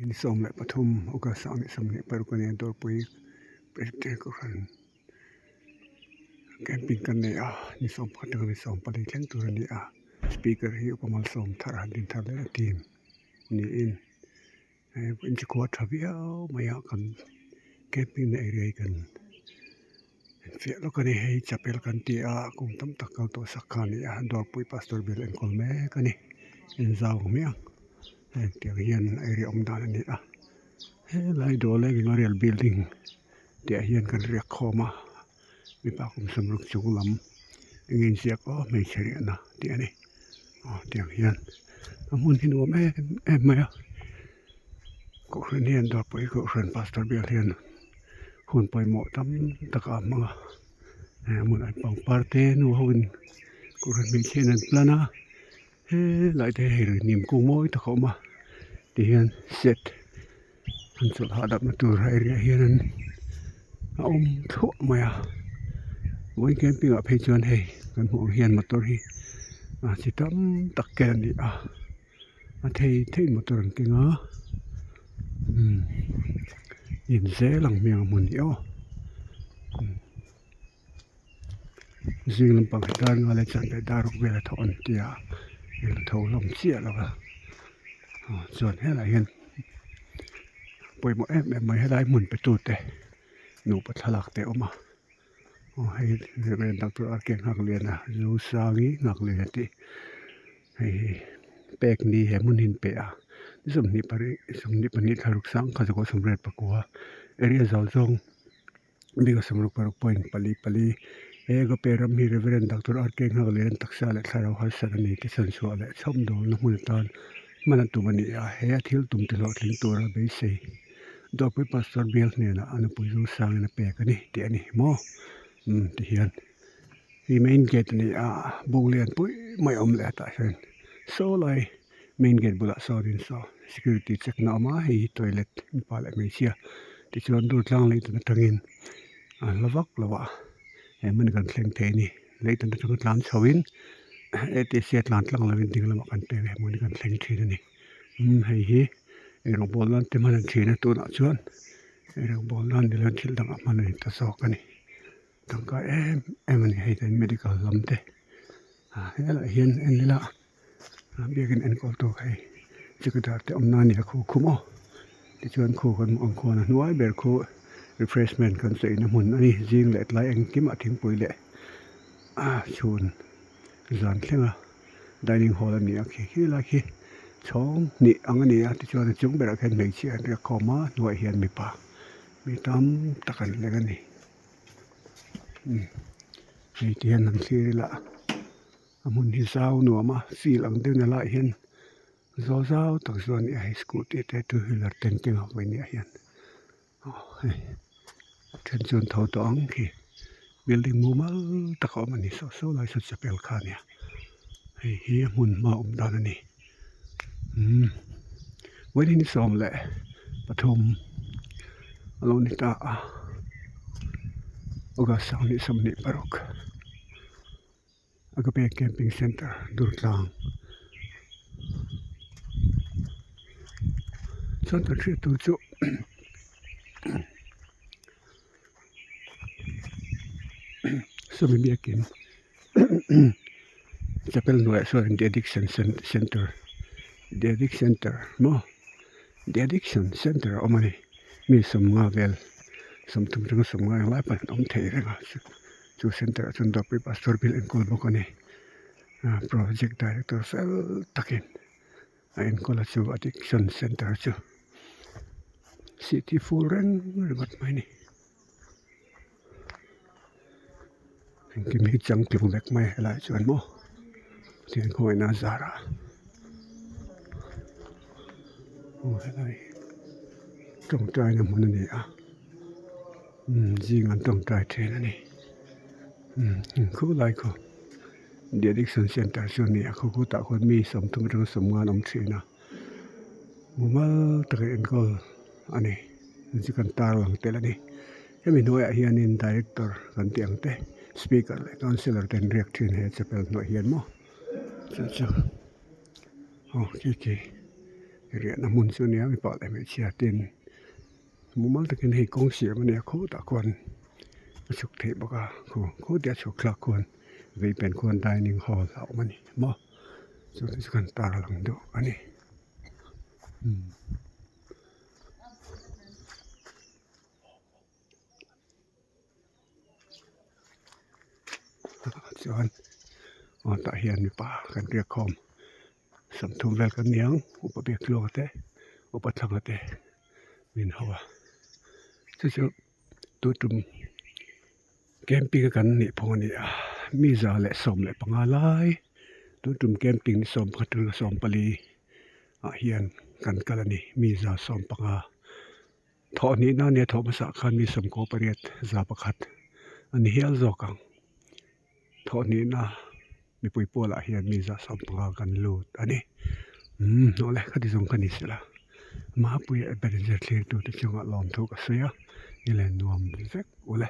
Ni 13 August ah ni 26 a nia Dawrpui Presbyterian Kohhran camping kan nei a ni 11 atanga ni 14 thleng tur a ni a speaker hi upa malsawm thar a han din thar leh a team niin hei inchhekua tha viau mai a kan camping na area hi kan fiah lawk a ni hei chapel kan ti a kum tam tak kal tawh sak kha a ni a Dawrpui pastor bial enkawl mek a ni inzau hmiang heng tiang hian area awm dan a ni a helai Dawlai memorial building tih ah hian kan riak khawm a mipa kum sawmruk chung lam eng inziak aw hmeichhe riahna tih a ni aw tiang hian a hmun hi nuam em em mai a kohhran hian Dawrpui kohhran pastor bial hian hun pawimawh tam tak a hmang a heng hmunah hian pangpar te nu ho in kohhran hmeichhia in an plan a helai te hi hei hnim kung mawi tak a awm a tihian set an chawlh hahdamna tur area hian a awm thluah mai a vawiin camping ah phei chuan hei kan hmuh ang hian motor hi a chi tam tak ken a ni a a thei thei motor an keng a umm in zel ang hmiang a hmun hi aw zing lampang hi dar nga leh chanve dar ruk vel a thawh an ti a eng tho hlawm chiah lo va aw chuan helaiah hian pawimawh em em mai helai hmun pe tute nupa thlalak te a awm a aw hei Reverend Doctor R K Nghakliana Zosangi Nghakliana tih hei hi pek ni he hmun hi an pe a ni 24 22 thlaruk sangkhat zakua 84 area zau zawng. Bik a 66 point pali pali he Agape ram hi Reverend Doctor R K Nghaklian taksa leh thlarau harsat a ni te chhanchhuah leh chhawm dawlna hmun atan hman a tum a ni a, he a thil tum te hlawhtling tura beisei Dawrpui Pastor bial hnenah a nupui Zosangin a pek a ni tih a ni maw umm ti hian hei main gate a ni a buk lian pui mai a awm leh a tah hian saw lai main gate bulah sawnin saw security check na a awm a hei hi toilet mipa leh hmeichhia tichuan dur tlang leitan atangin a hla vak lo a he hmun kan thleng thei a ni leitan atanga tlan chho in A T C a tlan tlang lovin ding lamah kan pek a he hmun hi kan thleng thin a ni umm hei hi eirawngbawl nan te hman a ni thin a tunah chuan eirawngbawl nan ni lovin thil dangah hman a ni ta zawk a ni tangkai em em a ni hei hian medical lam te ah helaiah hian en ila. Biakin enkawl tur hei chikadar te awm na a ni a khu khum aw tichuan khu kan hmuh ang khuan a hnuai ber khu refreshment kan sawi na hmun a ni zing leh tlai engkim ah thingpui leh ah chhun zan thleng a dining hall a ni a khi khi lai khi chhawng hnih ang a ni a tichuan a chung berah khian hmeichhia an riak khawm a hnuaiah hian mipa mi tam tak an leng a ni hei ti hian han thlir ila. A hmun hi zau nuam a field ang deuh na laiah hian zawl zau tak chu a ni a hei scooty te two wheeler te an keng a vawiin ah hian aw hei a then chu an tho tawh ang khi building mumal tak a awm a ni saw saw lai saw chapel kha a nia hei hi a hmun hma awm dan a ni umm vawiin hi 13 a lo ni ta a august 26. Agape camping center Durtlang chuan kan hriat tur chu sawmi biakin chapel hnuaiah sawn the addiction center the addiction center maw the addiction center a awm a ni mi sawmnga vel sawmthum atanga sawmnga englai pawh an awm thei reng a. Chu center ah chuan Dawrpui Pastor bill enkawl bawk a ni. Project director fel takin a enkawl a chu addiction center chu city full reng ringawt mai a ni. Engkim hi changtlung vek mai a helaiah chuan maw Pathian khawngaihna a zarah aw helai hi tawngtaina hmun a ni a. Umm zing an tawngtai thin a ni umm khu lai khu the addiction center chu a ni a khu khutah khuan mi 30 atanga 50 an awm thin a mumal taka enkawl a ni chu chu kan tarlang tel a ni hemi hnuaiah hianin director kan tih ang te speaker leh councillor te an riak thin he chapel hnuaiah hian maw chu chu aw khi khi. Riahna hmun chu a nia mipa leh hmeichhia ten mumal takin hei kawng siam a nia khawtah khuan a chhuk theih bawk a khu khawtia chhuk thlak khuan vei pen khuan dining hall a awm a ni maw chu chu kan tarlang deuh a ni umm. Chuan aw tah hian mipa kan riak khawm 30 vel kan ni ang upa biak tluanga te upa thlanga te min ho a chu chu tu tum camping a kan nih phawng a ni a mi 115 lai tu tum camping ni 11 atanga 14 ah hian kan kal a ni mi 115. Thawh hnihna nia thawh hmasa khan mi 98 1 a ni hial zawk ang. Thawh hnihna mipui pawlah hian mi 15 kan lut a ni. Umm hnawh le khati zawng ka ni sela Mapuia Ebenezer thlirtute chungah lawmthu ka sawi a ni le nuam vek ule.